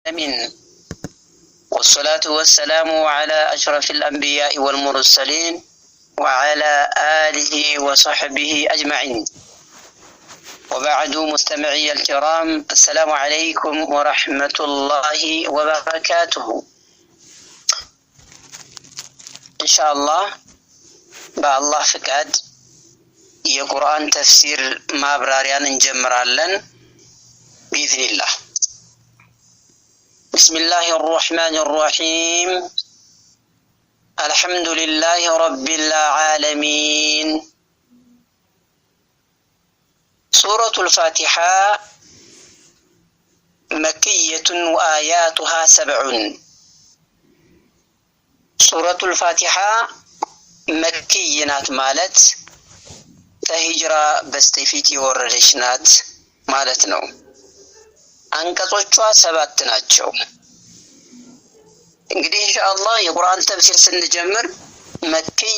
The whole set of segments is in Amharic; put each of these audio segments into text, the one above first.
العالمين والصلاة والسلام على أشرف الأنبياء والمرسلين وعلى آله وصحبه أجمعين. وبعد، مستمعي الكرام، السلام عليكم ورحمة الله وبركاته. إن شاء الله በአላህ ፍቃድ የቁርአን ተፍሲር ማብራሪያን እንጀምራለን بإذن الله። بسم الله الرحمن الرحيم. الحمد لله رب العالمين. سورة الفاتحة مكية وآياتها 7. سورة الفاتحة መክይ ናት ማለት ከሂጅራ በስተፊት የወረደች ናት ማለት ነው። አንቀጾቿ 7 ናቸው። እንግዲህ ኢንሻአላህ የቁርአን ተፍሲር ስንጀምር መክይ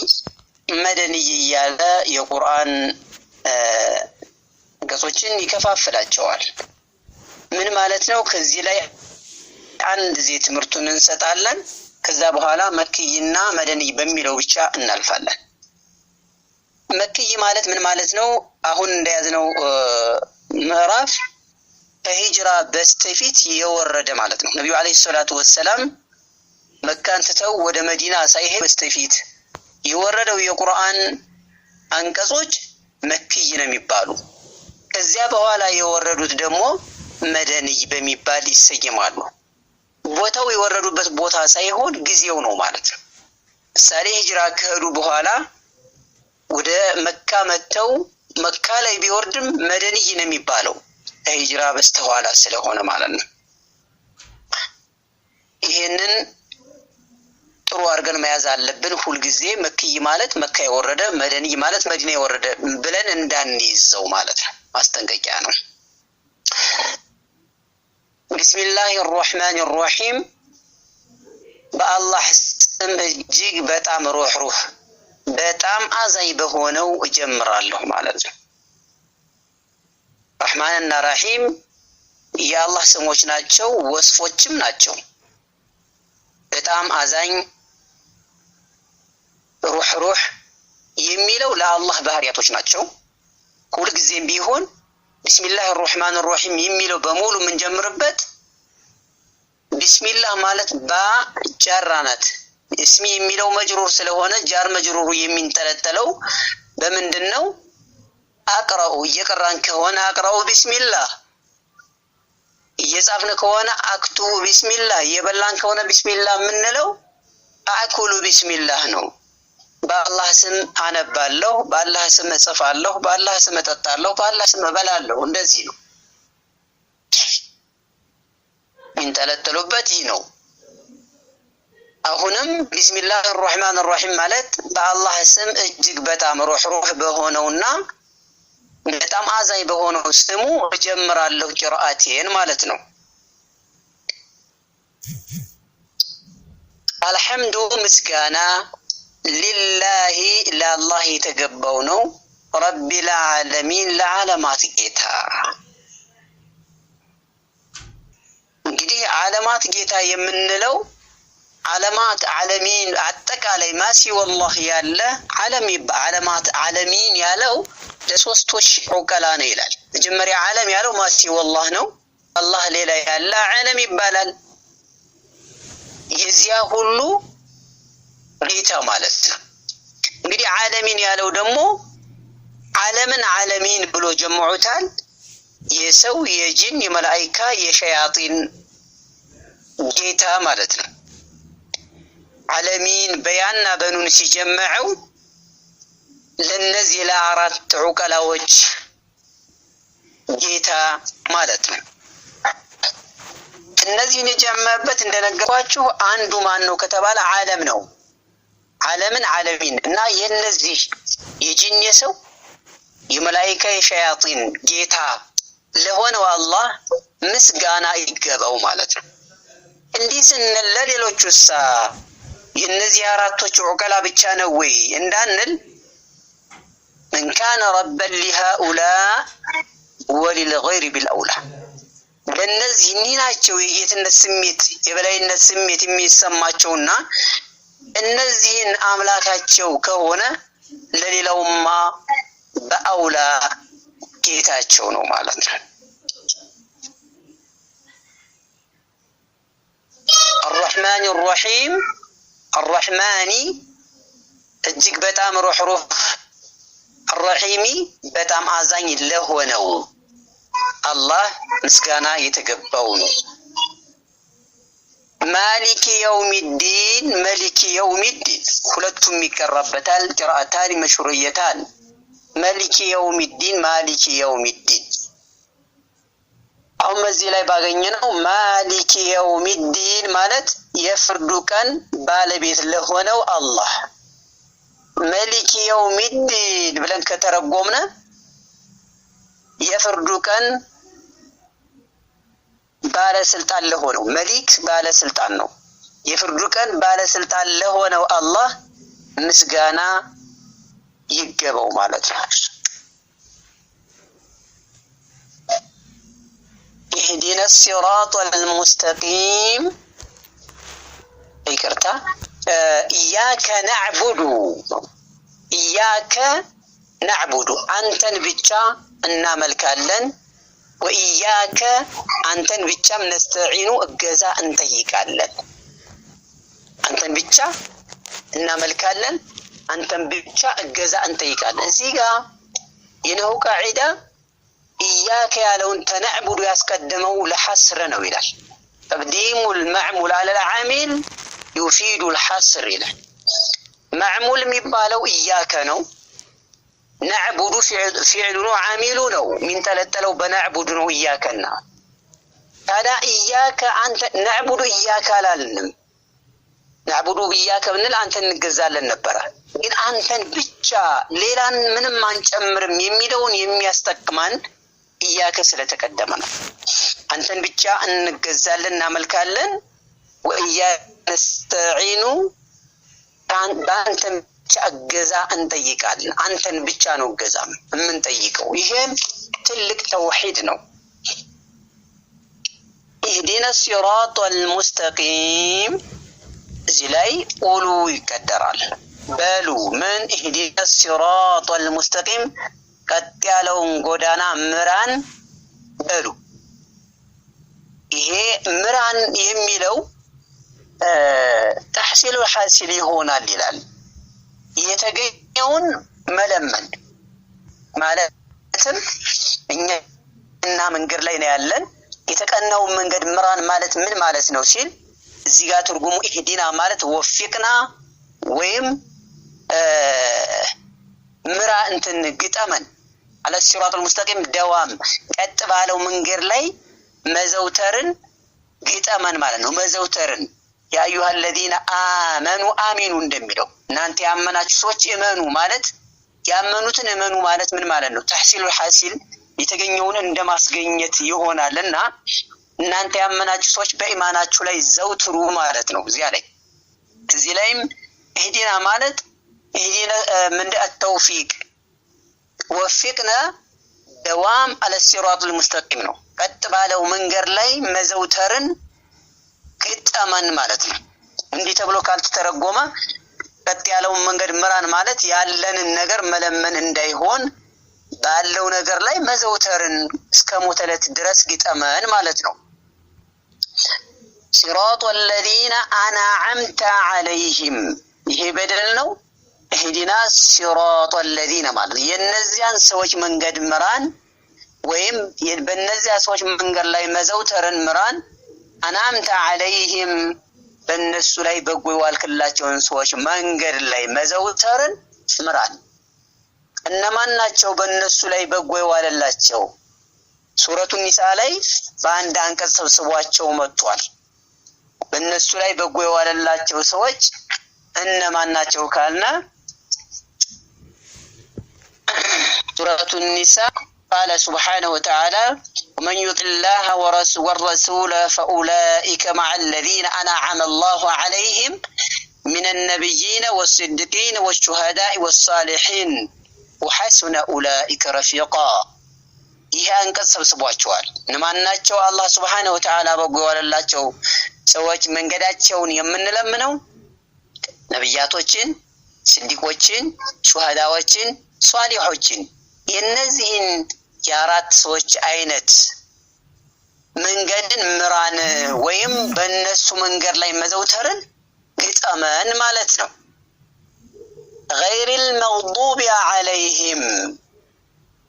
መደንይ እያለ የቁርአን አንቀጾችን ይከፋፍላቸዋል። ምን ማለት ነው? ከዚህ ላይ አንድ ጊዜ ትምህርቱን እንሰጣለን። ከዛ በኋላ መክይና መደንይ በሚለው ብቻ እናልፋለን። መክይ ማለት ምን ማለት ነው? አሁን እንደያዝነው ምዕራፍ ከሂጅራ በስተፊት የወረደ ማለት ነው። ነብዩ አለይሂ ሰላቱ ወሰላም መካን ትተው ወደ መዲና ሳይሄዱ በስተፊት የወረደው የቁርአን አንቀጾች መክይ ነው የሚባሉ። ከዚያ በኋላ የወረዱት ደግሞ መደንይ በሚባል ይሰየማሉ። ቦታው የወረዱበት ቦታ ሳይሆን ጊዜው ነው ማለት ነው። ምሳሌ ሂጅራ ከሄዱ በኋላ ወደ መካ መተው መካ ላይ ቢወርድም መደንይ ነው የሚባለው ከሂጅራ በስተኋላ ስለሆነ ማለት ነው። ይሄንን ጥሩ አድርገን መያዝ አለብን። ሁልጊዜ መክይ ማለት መካ የወረደ፣ መደንይ ማለት መዲና የወረደ ብለን እንዳንይዘው ማለት ነው። ማስጠንቀቂያ ነው። ቢስሚላህ الرحمن الرحيم። በአላህ ስም እጅግ በጣም ሩህሩህ በጣም አዛኝ በሆነው እጀምራለሁ ማለት ነው። ረህማንና ራሂም የአላህ ስሞች ናቸው፣ ወስፎችም ናቸው። በጣም አዛኝ ሩህሩህ የሚለው ለአላህ ባህሪያቶች ናቸው። ሁልጊዜም ቢሆን ቢስሚላህ الرحمن الرحيم የሚለው በሙሉ የምንጀምርበት ቢስሚላህ ማለት ባ ጃራ ናት። እስሚ የሚለው መጅሩር ስለሆነ ጃር መጅሩሩ የሚንጠለጠለው በምንድን ነው? አቅራኡ እየቀራን ከሆነ አቅራኡ ቢስሚላህ፣ እየጻፍን ከሆነ አክቱቡ ቢስሚላህ፣ እየበላን ከሆነ ቢስሚላህ የምንለው አኩሉ ቢስሚላህ ነው። በአላህ ስም አነባለሁ፣ በአላህ ስም እጽፋለሁ፣ በአላህ ስም እጠጣለሁ፣ በአላህ ስም እበላለሁ። እንደዚህ ነው የሚንጠለጠሉበት ይህ ነው። አሁንም ቢስሚላህ الرحمن الرحيم ማለት በአላህ ስም እጅግ በጣም ሩህሩህ በሆነውና በጣም አዛኝ በሆነው ስሙ እጀምራለሁ ቂራአቴን ማለት ነው። አልሐምዱ ምስጋና ሊላሂ ለአላህ የተገባው ነው። ረቢል ዓለሚን ለዓለማት ጌታ። እንግዲህ ዓለማት ጌታ የምንለው ዓለማት ዓለሚን አጠቃላይ ማሲ ወላህ ያለ ዓለም ዓለማት ዓለሚን ያለው ለሶስቶች ዑቀላ ነው ይላል። መጀመሪያ ዓለም ያለው ማሲ ወላህ ነው። አላህ ሌላ ያለ ዓለም ይባላል። የዚያ ሁሉ ጌታ ማለት ነው። እንግዲህ ዓለሚን ያለው ደግሞ ዓለምን ዓለሚን ብሎ ጀምዑታል። የሰው የጅን የመላኢካ የሸያጢን ጌታ ማለት ነው። ዓለሚን በያና በኑን ሲጀምዐው ለነዚህ ለአራት ዑቀላዎች ጌታ ማለት ነው። እነዚህን የጀመረበት እንደነገርኳችሁ አንዱ ማን ነው ከተባለ ዓለም ነው። ዓለምን ዓለሚን እና የነዚህ የጂን የሰው የመላኢካ የሸያጢን ጌታ ለሆነው አላህ ምስጋና ይገባው ማለት ነው። እንዲህ ስንል ለሌሎቹሳ የነዚህ አራቶች ዑቀላ ብቻ ነው ወይ እንዳንል من كان ربا لهؤلاء وللغير بالأولى ለእነዚህ እኒህ ናቸው የጌትነት ስሜት የበላይነት ስሜት የሚሰማቸውና እነዚህን አምላካቸው ከሆነ ለሌላውማ በአውላ ጌታቸው ነው ማለት ነው። አራሕማን ራሒም፣ አራሕማኒ እጅግ በጣም ሩሕሩህ፣ አራሒሚ በጣም አዛኝ ለሆነው አላህ ምስጋና የተገባው ነው። ማሊኪ የውሚዲን፣ መሊኪ የውሚዲን ሁለቱም ይቀራበታል። قراءتان مشهورتان ملك يوم الدين፣ مالك يوم الدين። አሁን በዚህ ላይ ባገኘነው مالك يوم الدين ማለት የፍርዱ ቀን ባለቤት ለሆነው አላህ፣ ملك يوم الدين ብለን ከተረጎምነ የፍርዱ ቀን ባለስልጣን ለሆነው፣ ملك ባለስልጣን ነው። የፍርዱ ቀን ባለስልጣን ለሆነው አላህ ምስጋና ይገባው ማለት ነው። اهدنا الصراط المستقيم፣ ይቅርታ፣ إياك نعبد፣ إياك نعبد አንተን ብቻ እናመልካለን። وإياك አንተን ብቻም نستعين እገዛ እንጠይቃለን። አንተን ብቻ እናመልካለን፣ አንተን ብቻ እገዛ እንጠይቃለን። እዚህ ጋ የነሁ ቃዒዳ إياك ያለውን ተ نعبد ያስቀደመው ለ حصر ነው ይላል። تقديم المعمول على العامل يفيد الحصر ይላል። معمول የሚባለው إياك ነው። نعبد فعل ኡ ነው፣ عامل ኡ ነው የሚንጠለጠለው በ نعبد ነው። إياك ና ታዲያ إياك አንተ نعبد إياك አላልንም። نعبد إياك ብንል አንተን እንገዛለን ነበረ። ግን አንተን ብቻ ሌላን ምንም አንጨምርም የሚለውን የሚያስጠቅማን إياك ስለተቀደመ ነው። አንተን ብቻ እንገዛለን እናመልካለን። وإياك نستعين በአንተን ብቻ እገዛ እንጠይቃለን። አንተን ብቻ ነው እገዛ የምንጠይቀው። ይሄም ትልቅ ተውሂድ ነው። اهدنا الصراط المستقيم እዚህ ላይ قولوا ይቀደራል። በሉ ምን اهدنا الصراط المستقيم ቀጥ ያለውን ጎዳና ምራን በሉ። ይሄ ምራን የሚለው تحصيل حاصل ይሆናል ይላል። የተገኘውን መለመን ማለትም እኛ እና መንገድ ላይ ነው ያለን። የተቀናውን መንገድ ምራን ማለት ምን ማለት ነው ሲል እዚህ ጋር ትርጉሙ اهدنا ማለት وفقنا ወይም ምራ እንትን ግጠመን على الصراط المستقيم دوام ቀጥ ባለው መንገድ ላይ መዘውተርን ግጠመን ማለት ነው። መዘውተርን يا أيها الذين آمنوا آمنوا እንደሚለው እናንተ ያመናችሁ ሰዎች እመኑ ማለት ያመኑትን እመኑ ማለት ምን ማለት ነው? تحصيل حاصل የተገኘውን እንደማስገኘት ይሆናል እና እናንተ ያመናችሁ ሰዎች በኢማናችሁ ላይ ዘውትሩ ማለት ነው። እዚያ ላይ እዚህ ላይም اهدنا ማለት اهدنا ምንድ التوفيق وفقنا دوام على الصراط المستقيم ነው። ቀጥ ባለው መንገድ ላይ መዘውተርን ግጠመን ማለት ነው። እንዲህ ተብሎ ካልተተረጎመ ቀጥ ያለውን መንገድ ምራን ማለት ያለንን ነገር መለመን እንዳይሆን ባለው ነገር ላይ መዘውተርን እስከ ሞት ዕለት ድረስ ግጠመን ማለት ነው። صراط الذين أنعمت عليهم ይሄ በደል ነው። اهدنا صراط الذين ማለት ነው። የእነዚያን ሰዎች መንገድ ምራን ወይም በእነዚያ ሰዎች መንገድ ላይ መዘውተርን ምራን። أنعمت عليهم በእነሱ ላይ በጎ የዋልክላቸውን ሰዎች መንገድ ላይ መዘውተርን ምራን። እነማን ናቸው በእነሱ ላይ በጎ የዋለላቸው? ሱረቱ ኒሳ ላይ በአንድ አንቀጽ ሰብስቧቸው መጥቷል። በእነሱ ላይ በጎ የዋለላቸው ሰዎች እነማን ናቸው ካልነ ሱረቱ ኒሳ قال سبحانه وتعالى ومن يطع الله والرسول فأولئك مع الذين أنعم الله عليهم من النبيين والصديقين والشهداء والصالحين وحسن أولئك رفيقا። ይህ አንቀጽ ሰብስቧቸዋል። እነማን ናቸው? አላህ سبحانه وتعالى በጎ የዋለላቸው ሰዎች መንገዳቸውን የምንለምነው ነቢያቶችን፣ ስዲቆችን፣ ሹሃዳዎችን፣ ሷሊሖችን፣ የእነዚህን የአራት ሰዎች አይነት መንገድን ምራን ወይም በእነሱ መንገድ ላይ መዘውተርን ግጠመን ማለት ነው። غير المغضوب عليهم፣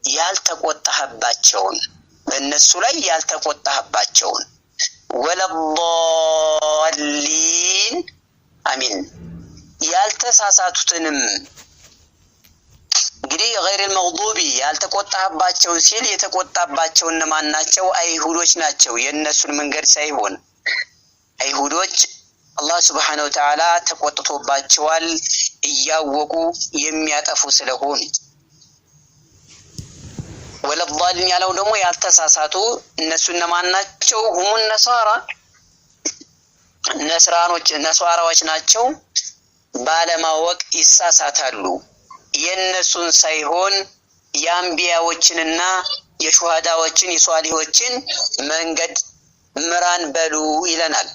ያልተቆጣህባቸውን፣ በእነሱ ላይ ያልተቆጣህባቸውን፣ ولا الضالين፣ አሚን፣ ያልተሳሳቱትንም። እንግዲህ غير المغضوب ያልተቆጣህባቸው ሲል የተቆጣባቸው እነማን ናቸው? አይሁዶች ናቸው። የእነሱን መንገድ ሳይሆን አይሁዶች አላህ سبحانه وتعالى ተቆጥቶባቸዋል፣ እያወቁ የሚያጠፉ ስለሆኑ። ولا الضالين ያለው ደግሞ ያልተሳሳቱ፣ እነሱ እነማን ናቸው? هم النصارى፣ ነስራኖች፣ ነሷራዎች ናቸው። ባለማወቅ ይሳሳታሉ። የእነሱን ሳይሆን የአንቢያዎችንና የሹሃዳዎችን የሷሊሆችን መንገድ ምራን በሉ ይለናል።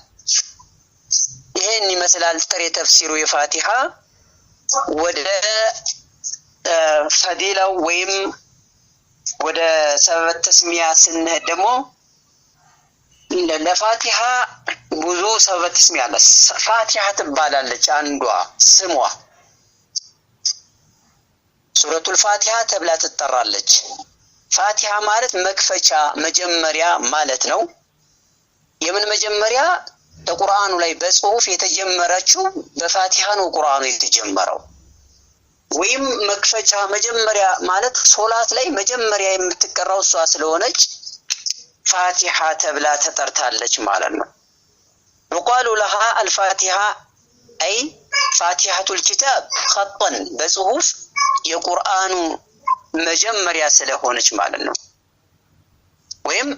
ይሄን ይመስላል ጥሬ ተፍሲሩ የፋቲሃ። ወደ ፈዲላው ወይም ወደ سبب التسمية ስንሄድ ደግሞ ለፋቲሃ ብዙ سبب التسمية አለ። ፋቲሃ ትባላለች አንዷ ስሟ፣ ሱረቱል ፋቲሃ ተብላ ትጠራለች። ፋቲሃ ማለት መክፈቻ፣ መጀመሪያ ማለት ነው። የምን መጀመሪያ? በቁርአኑ ላይ በጽሁፍ የተጀመረችው በፋቲሃ ነው። ቁርአኑ የተጀመረው ወይም መክፈቻ፣ መጀመሪያ ማለት ሶላት ላይ መጀመሪያ የምትቀራው እሷ ስለሆነች ፋቲሃ ተብላ ተጠርታለች ማለት ነው። يقال لها الفاتحة أي فاتحة الكتاب خطا፣ በጽሁፍ የቁርአኑ መጀመሪያ ስለሆነች ማለት ነው። ወይም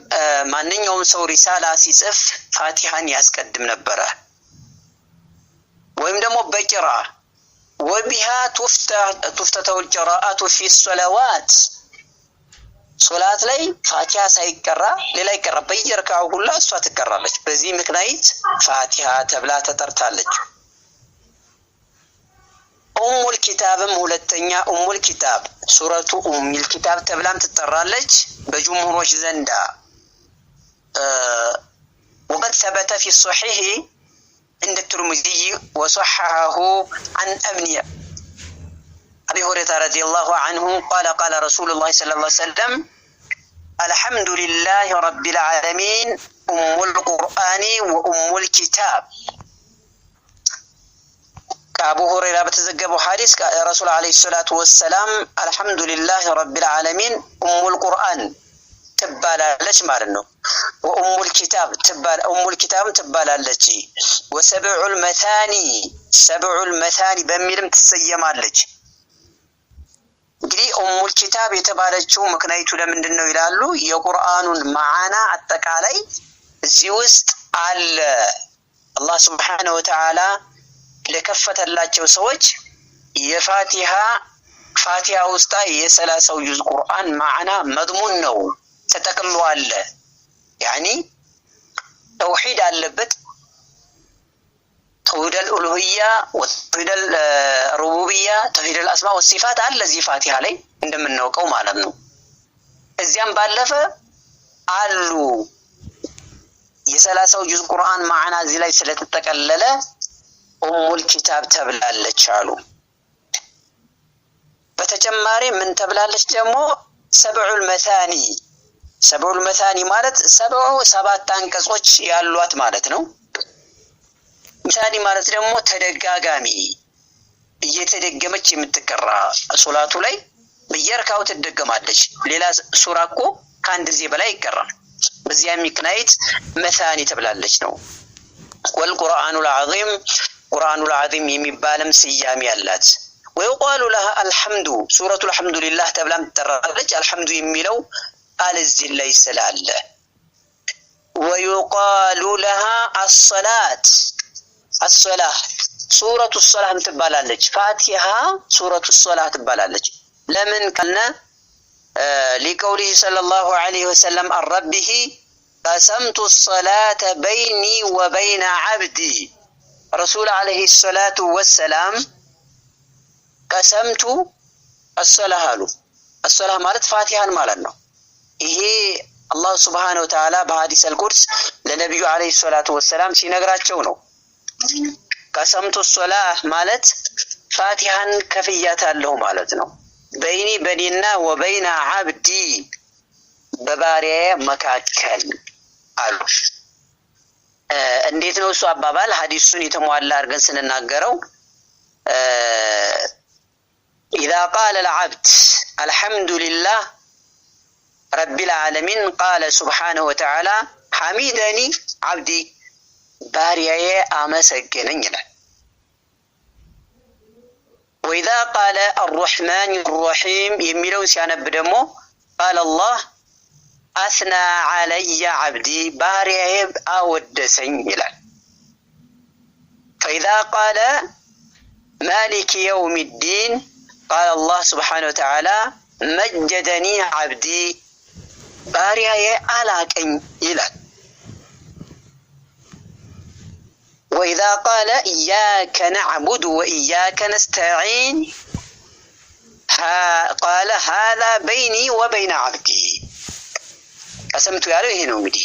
ማንኛውም ሰው ሪሳላ ሲጽፍ ፋቲሃን ያስቀድም ነበረ። ወይም ደግሞ በቂራ وبها تفتتح القراءة في الصلوات፣ ሶላት ላይ ፋቲሃ ሳይቀራ ሌላ ይቀራ፣ በየረካው ሁላ እሷ ትቀራለች። በዚህ ምክንያት ፋቲሃ ተብላ ተጠርታለች። أم الكتاب ም ሁለተኛ أم الكتاب፣ ሱረቱ أم الكتاب ተብላም ትጠራለች በጅምሁሮች ዘንዳ። وقد ثبت في الصحيح عند الترمذي وصححه عن ابن أبي هريرة رضي الله عنه قال قال رسول الله صلى الله عليه وسلم: الحمد لله رب العالمين أم القرآن وأم الكتاب። ከአቡ ሁረይራ በተዘገበው ሐዲስ ረሱል عليه الصلاة والسلام الحمد لله رب العالمين أم القرآن ትባላለች ማለት ነው። وأم الكتاب أم الكتاب ም ትባላለች። وسبع المثاني፣ سبع المثاني በሚልም ትሰየማለች። እንግዲህ أم الكتاب የተባለችው ምክንያቱ ለምንድን ነው ይላሉ። የቁርአኑን ማዓና አጠቃላይ እዚህ ውስጥ አለ። አላህ سبحانه وتعالى ለከፈተላቸው ሰዎች የፋቲሃ ፋቲሃ ውስጣ የ30ው ጁዝ ቁርአን ማዕና مضمون ነው፣ ተጠቅሎ አለ። يعني ተውሂድ አለበት። توحيد الألوهية وتوحيد الربوبية، توحيد الأسماء والصفات አለ እዚህ ፋቲሃ ላይ እንደምናውቀው ማለት ነው። እዚያም ባለፈ አሉ፣ የ30ው ጁዝ ቁርአን ማዕና እዚህ ላይ ስለተጠቀለለ أم الكتاب ተብላለች አሉ። በተጨማሪ ምን ተብላለች ደግሞ? سبع المثاني። سبع المثاني ማለት سبع ሰባት አንቀጾች ያሏት ማለት ነው። مثاني ማለት ደግሞ ተደጋጋሚ፣ እየተደገመች የምትቀራ፣ ሶላቱ ላይ በየረካው ትደገማለች። ሌላ ሱራ እኮ ከአንድ ጊዜ በላይ ይቀራል። በዚያ ምክንያት مثاني ተብላለች ነው። والقرآن العظيم፣ القرآن العظيم የሚባልም ስያሜ አላት። ويقال لها الحمد፣ ሱረቱ الحمد لله ተብላም ትጠራለች። الحمد የሚለው ቃል እዚህ ላይ ስላለ። ويقال لها الصلاة፣ الصلاة፣ ሱረቱ ሰላህም ትባላለች። ፋቲሃ ሱረቱ ሰላህ ትባላለች። ለምን ካልነ لقوله صلى الله عليه وسلم عن ربه قسمت الصلاة بيني وبين عبدي። ረሱል عليه الصلاة والسلام قسمت الصلاة አሉ። الصلاة ማለት ፋቲሃን ማለት ነው። ይሄ አላህ سبحانه وتعالى በ حديث القدس ለነቢዩ عليه الصلاة والسلام ሲነግራቸው ነው። قسمت الصلاة ማለት ፋቲሃን ከፍያታለሁ ማለት ነው። بيني በኔና وبين عبدي በባሪያዬ መካከል አሉ። እንዴት ነው እሱ አባባል? ሀዲሱን የተሟላ አድርገን ስንናገረው إذا قال العبد الحمد لله رب العالمين قال سبحانه وتعالى حمدني عبدي ባሪያዬ አመሰገነኝ ይላል። وإذا قال الرحمن الرحيم የሚለውን ሲያነብ ደግሞ قال الله أثنى علي عبدي ባሪያዬ አወደሰኝ ይላል። فإذا قال مالك يوم الدين قال الله سبحانه وتعالى مجدني عبدي ባሪያዬ አላቀኝ ይላል። وإذا قال إياك نعبد وإياك نستعين قال هذا بيني وبين عبدي። قسمت ያለው ይሄ ነው እንግዲህ፣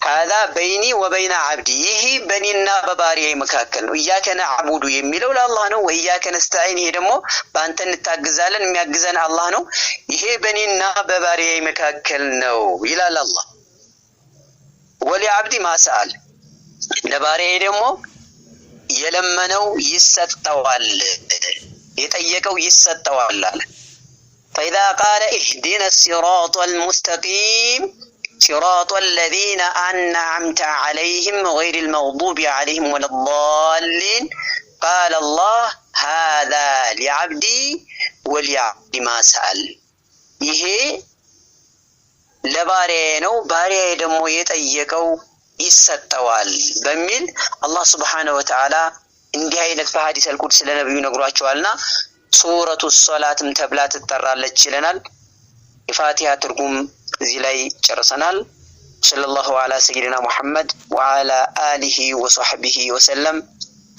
هذا بيني وبين عبدي ይህ በኔና በባሪያዬ መካከል ነው። إياك نعبد የሚለው ለአላህ ነው። وإياك نستعين ይሄ ደግሞ በአንተ እንታግዛለን፣ የሚያግዘን አላህ ነው። ይሄ በኔና በባሪያዬ መካከል ነው ይላል አላህ። ولعبدي ما سأل ለባሪያዬ ደግሞ የለመነው ይሰጠዋል፣ የጠየቀው ይሰጠዋል አለ። فإذا قال اهدنا الصراط المستقيم صراط الذين أنعمت عليهم غير المغضوب عليهم ولا الضالين قال الله هذا لعبدي ولعبدي ما سأل። ይሄ ለባሪያዬ ነው፣ ባሪያዬ ደግሞ የጠየቀው ይሰጠዋል በሚል አላህ سبحانه وتعالى እንዲህ አይነት በ حديث القدس ለነብዩ ነግሯቸዋልና ሱረቱ ሶላትም ተብላ ትጠራለች ይለናል። የፋቲሃ ትርጉም እዚህ ላይ ጨርሰናል። صلى الله على سيدنا محمد وعلى آله وصحبه وسلم።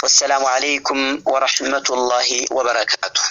والسلام عليكم ورحمة الله وبركاته።